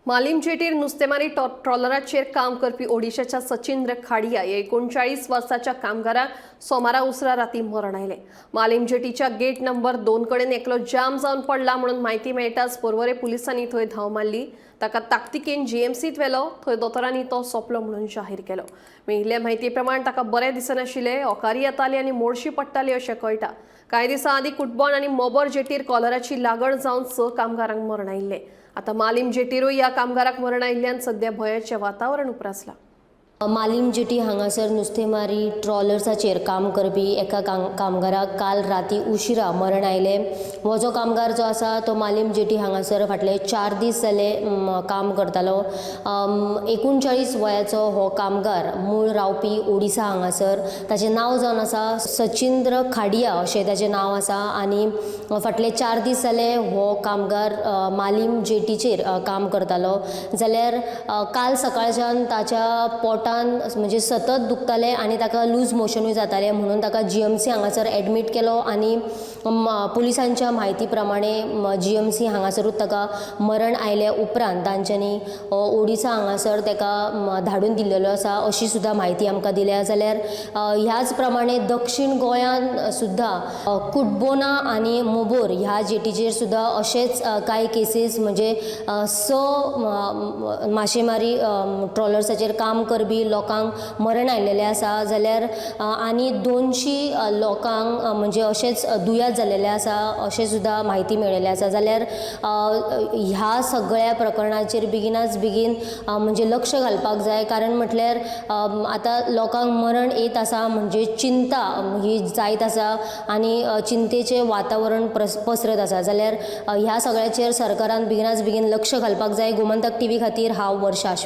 मालीम जेटीर नुस्तेमारी ट्रॉलराचेर काम करपी ओडिशाच्या सचिंद्र खाडिया ह्या 39 वर्साच्या कामगाराक सोमारा उसरा राती मरण आयलें. मालीम जेटीच्या गेट नंबर 2 कडेन एकलो जाम जावन पडला म्हणून म्हायती मेळटाच पर्वरे पुलिसांनी थंय धांव मारली. ताका ताकतिकेन जीएमसीत व्हेलो. थंय दोतोरांनी तो सोंपलो म्हणून जाहीर केलो. मेळिल्ले म्हायती प्रमाण ताका बरें दिसनाशिल्लें, ओकारी येताली आनी मोडशी पडटाली अशें कळटा. कांय दिसां आदीं कुटबण आनी मोबर जेटीर कॉलराची लागण जावन 6 कामगारांक मरण आयिल्लें. आतां मालीम जेटीरूय ह्या कामगाराक मरण आयिल्ल्यान सध्या भंयाचें वातावरण उप्रासलां. मालीम जेटी हांगासर नुस्तेमारी ट्रॉलर्साचेर काम करपी एका कामगाराक काल राती उशिरा मरण आयलें. हो जो कामगार जो आसा तो मालीम जेटी हांगासर फाटले 4 दीस जाले काम करतालो. 39 वयाचो हो कामगार मूळ रावपी ओडिसा हांगासर. ताचें नांव जावन आसा सचिंद्र खाडिया अशें ताचें नांव आसा आनी फाटले 4 दीस जाले हो कामगार मालीम जेटीचेर काम करतालो. जाल्यार काल सकाळच्यान ताच्या पोटान म्हणजे सतत दुखतालें आनी ताका लूज मोशनूय जातालें म्हणून ताका जीएमसी हांगासर एडमीट केलो आनी पुलिसांच्या म्हायती प्रमाणे जीएमसी हांगासरूच ताका मरण आयल्या उपरांत तांच्यांनी ओडिसा हांगासर ताका धाडून दिल्लेलो आसा अशी सुद्दां म्हायती आमकां दिल्या. जाल्यार ह्याच प्रमाणे दक्षिण गोंयान सुद्दां कुटबोना आनी मोबोर ह्या जेटीचेर सुद्दां अशेच कांय केसीस म्हणजे 6 माशेमारी ट्रॉलर्साचेर काम करपी लोकांक मरण आयिल्लें आसा. जाल्यार आनी 200 लोकांक म्हणजे अशेंच दुयेंत जाल्लेलें आसा अशें सुद्दां म्हायती मेळिल्लें आसा. जाल्यार ह्या सगळ्या प्रकरणाचेर बेगिनाच बेगीन म्हणजे लक्ष घालपाक जाय, कारण म्हटल्यार आतां लोकांक मरण येत आसा म्हणजे चिंता ही जायत आसा आनी चिंतेचें वातावरण पसरत आसा. जाल्यार ह्या सगळ्याचेर सरकारान बेगिनाच बेगीन लक्ष घालपाक जाय. गोमंतक टीव्ही खातीर हांव वर्षा आश्वी.